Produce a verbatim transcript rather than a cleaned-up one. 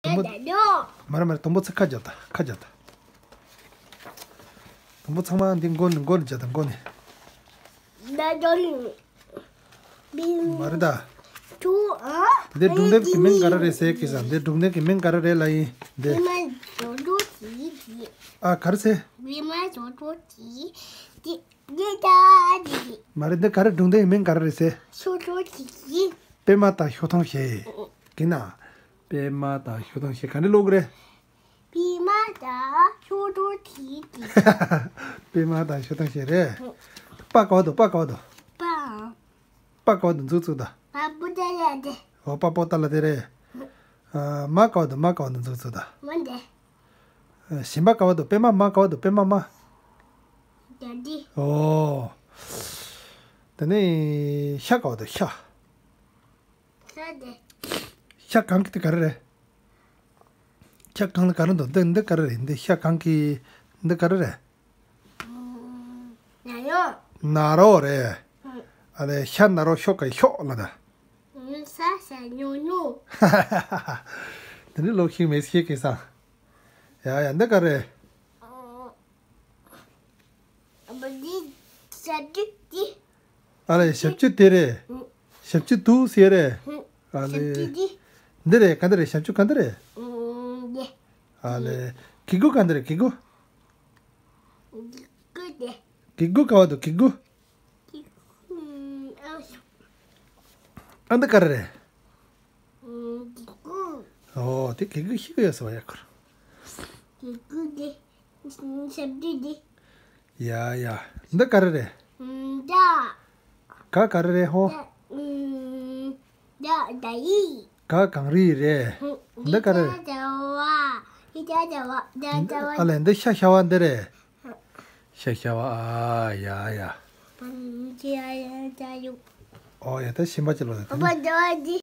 དུམ་བུ། མ་རེད་མ་རེད། དུམ་བུ་ཚིག་ཁ་རྒྱབ་ད། ཁ་རྒྱབ་ད། དུམ་བུ་ཚང་མ་འདི་མགོ་ནས་མགོ་ནས་རྒྱབ་ད། མགོ་ནས། མ་རེད་ད། དེ་སྒྲུང་དེབ་ཀྱི་མིང་ག་རེ་རེད་ཟེར་གི་ས། འདི་སྒྲུང་དེབ་ཀྱི་མིང་ག་རེ་རེད་ལབ་ཡིན་འདི། ཨ་ག་རེ་ཟེར། མ་རེད། འདི་ག་རེ། སྒྲུང་དེབ་ཀྱི་མིང་ག་རེ་རེད་ཟེར། པད་མ་དང་ཞོ་སྟོང་ཞེས། གི་ན། པད་མ་དང་ཞོ་སྟོང་ཞེས་ག་འདྲ་ཀློག་གི་རེད། པད་མ་དང་ཞོ་སྟོང་ཞེས་གི། པད་མ་དང་ཞོ་སྟོང་ཞེས་རེད། པ་ག་བ་འདུག་པ་ག་བ་འདུག་པ། པ་ག་བ་འདུག་འཛུགས་བཙུགས་ད། པ་པོ་ཏ་ལ་དེ་རེད། ཨོ་པ་པོ་ཏ་ལ་དེ་རེད། ཨ། མ་ག་བ་འདུག་མ་ག་བ་འདུག་འཛུགས་བཙུགས་ད། མ་འདི། ཨ། གཞན་པ་ག་བ་འདུག་པད་མ་མ་ག་བ་འདུག་པད་མ་མ། ད་འདི། ཨོ། དེ་ནས་ཤ་ག་བ་འདུག་ཤ། ཤ་འདི། ཤ་གང་གི་དེ་ག་རེ་རེད། ཤ་གང་ལ་ག་རེ་འདུག་འདི་འདི་ག་རེ་རེད། འདི་ཤ་གང་གི་འདི་ག་རེ་རེད། ན་རོ། ན་རོ་རེད། ཨ་ལས། ཤ་ན་རོ་ཤོ་ག་ཤོག་ལ་ད། ས་ས་ཉོ་ཉོ། དེ་ནི་ལོག་ཤིང་མེད་ཤེས་ཀྱི་ས། ཡ་ཡ་འདི་ག་རེད། འདི་ཞབས་ཀྱུ་འདི། ཨ་ལས་ཞབས་ཀྱུ་དེ་རེད། ཞབས་ཀྱུ་དུ་ཟེར་རེད། ཨ་ལས། འདི་རེད། ག་འདི་རེད། ཞབས་ཀྱུ་ག་འདི་རེད། ཨ་ལས། གི་གུ་ག་འདི་རེད། གི་གུ། གི་གུ་ག་བ་འདུག་གི་གུ། ཨ་འདི་ག་རེ་རེད། ཨོ་དེ་གི་གུ་ཤི་གི་ཡོད་ས་བ་ཡ་ཁོར། གི་གུ་དེ། ཞབས་ཀྱུ་དེ། ཡ་ཡ། འདི་ག་རེ་རེད། ད། ག་ག་རེ་རེད་ཧོ། ད་ཡི། ག་གངས་རི་རེད། འདི་ག་རེ་རེད། ཨ་ལས་འདི་ཤ་ཤ་བ་འདི་རེད། ཤ་ཤ་བ། ཨ་ཡ་ཡ། ཨོ་ཡ་ད་ཤིང་པ་ཅི་ལོ་ད།